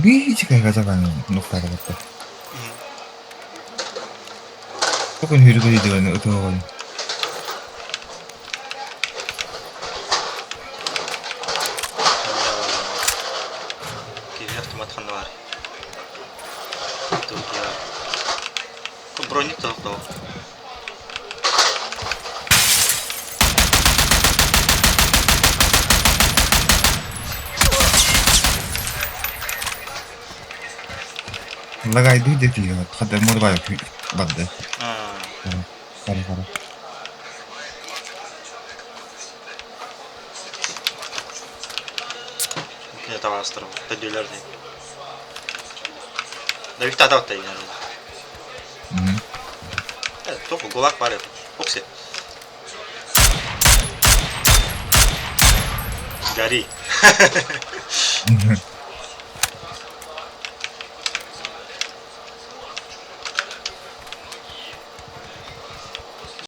Биичикэ газаҕаны нуктаатабатта. Бүгүн хүргүйдүгэн ытыаҕын. Киһи автомат ханна баар? Броник тоһох Лагайдыы да тиийэҕит, хата морбай барда. Хара хара. Не табаастар төдүлэр Да бихта да Току гулаг бар это. Окси. Гори.